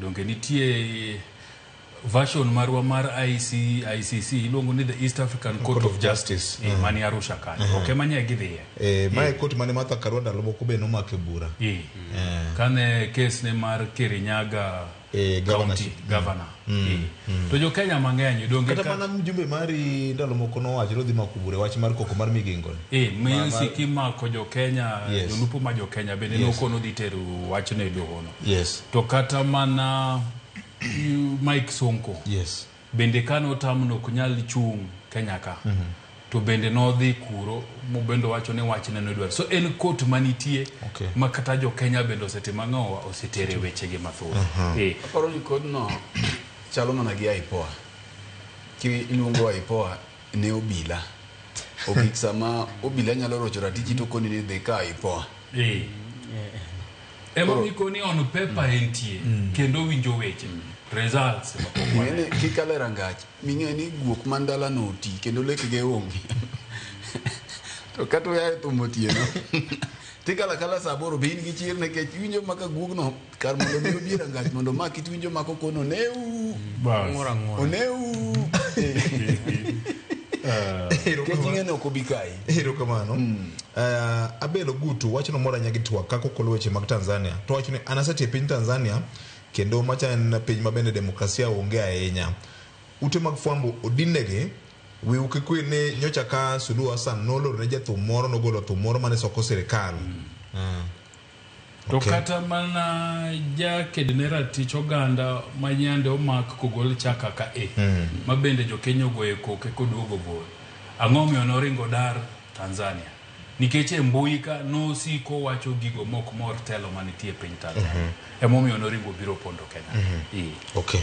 Donge nitie version marwa mar ICC iluongo ni the East African Court of Justice, mani Arusha kanyo. Ok ema nye gidhiye. Mae court mane Martha Karua ndalo moko be nomake bura. Kane case ne mar Kirinyaga County governor. To jo Kenya mang'eny donge kata mana mjumbe mari ndalo moko nowacho ni odhi mako bura e wach mar koko mar Migingo. Miyo mako jo Kenya, jolupo ma jo Kenya bende nokono dhi tero wachno e doho no. To kata mana Mike Sonko bende kane otamno ok nyal chung' Kenya ka, to bende nodhi kuro mobende owacho ni wachne nodwaro. So en court manitie ma kata jo Kenya bende osetimo ang'owa, osetere wechegi mathoth. Aparo ni kodno chalo mana gi IPOA. Kiluongo IPOA ne obila. Ogik sama obila nyalo rocho ratichi to koni ni dhi ka IPOA. Ema mikoni on paper entie kendo winjo weche results Ing'eni kikalo e rangach ming'e ni guok man dalano oti kendo lekege onge. To kata oya e thum otieno tikalo akala saa aboro be in gi chir nikech iwinjo maka guogno kar mondo mi obi e rangach mondo omaki to iwinjo maka okono oneu. Oneu. Nikech ing'e ni ok obi kayi. Erokamano. Abel Ogutu wacho nomor ahinya gi twak kaka okolo weche mag Tanzania. To wacho ni an asetiyo e piny Tanzania kendo macha en piny ma bende demokrasia onge ahinya. Ute mag fwambo odinnegi wiu kik wil ni nyocha ka Suluhu Hassan noloro ne jathum moro nogolo thum moro mane soko sirikal. To kata mana jaked ne ratich oganda ma nyande omak kogol chaka ka e ma bende jo Kenya ogoye koke koduogo bor. Ang'o omiyo noringo dar Tanzania? Nikech e mbui ka nosiko wacho gigo mok mor telo manitie e piny Tanzania. Emomiyo noringo biro pondo Kenya. Okay.